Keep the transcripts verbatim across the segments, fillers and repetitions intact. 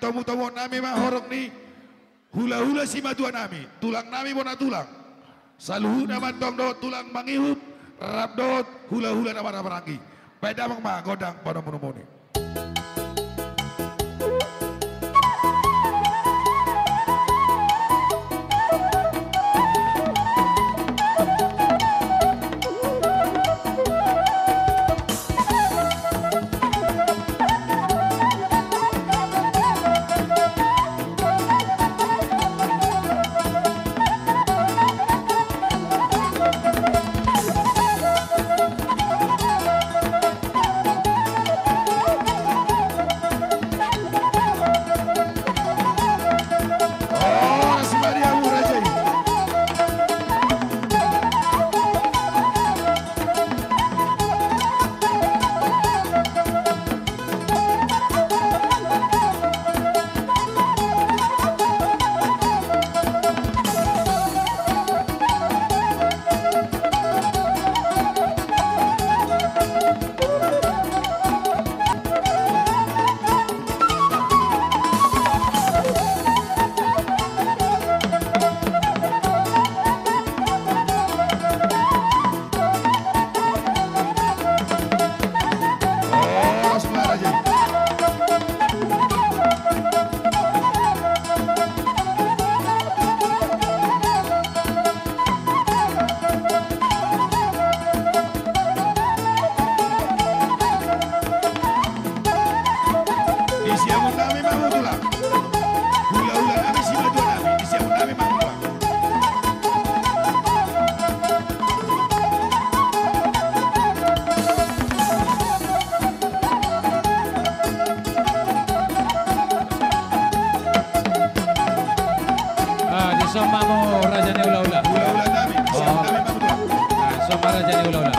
Tomutomuon nami ma horong ni hulahula simatua nami, tulang nami bona tulang. Saluhutna mantong dohot tulang mangihut, rap dohot hulahula na marhahamaranggi. Baen damang ma gondang panomunomuon i. Di siamun nami ma muna tulang. Hulahula nami simatua nami, di siamun nami ma muna tulang. Ah, dison ma hamu raja ni hulahula. Hulahula nami, siamun nami ma muna tulang. Ah, dison ma raja ni hulahula.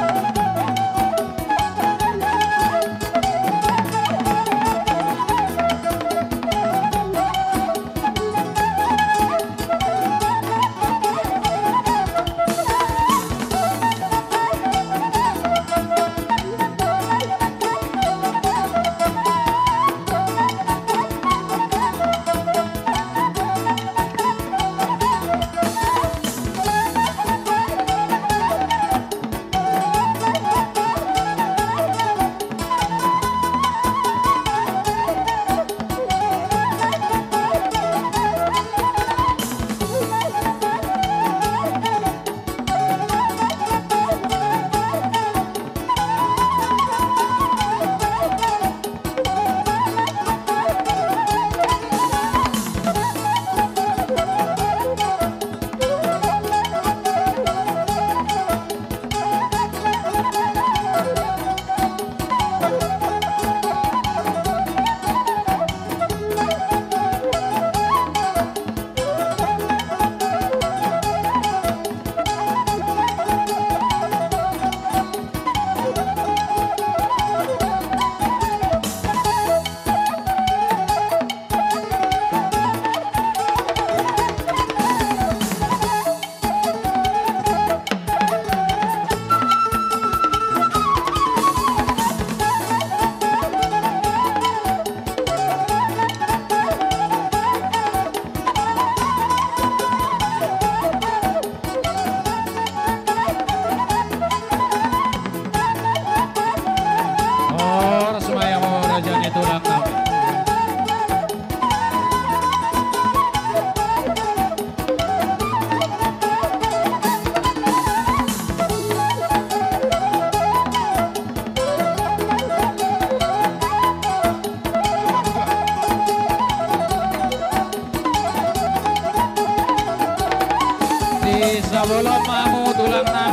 Horas ma hamu raja ni tulang nami. Di sabolon ma hamu tulang na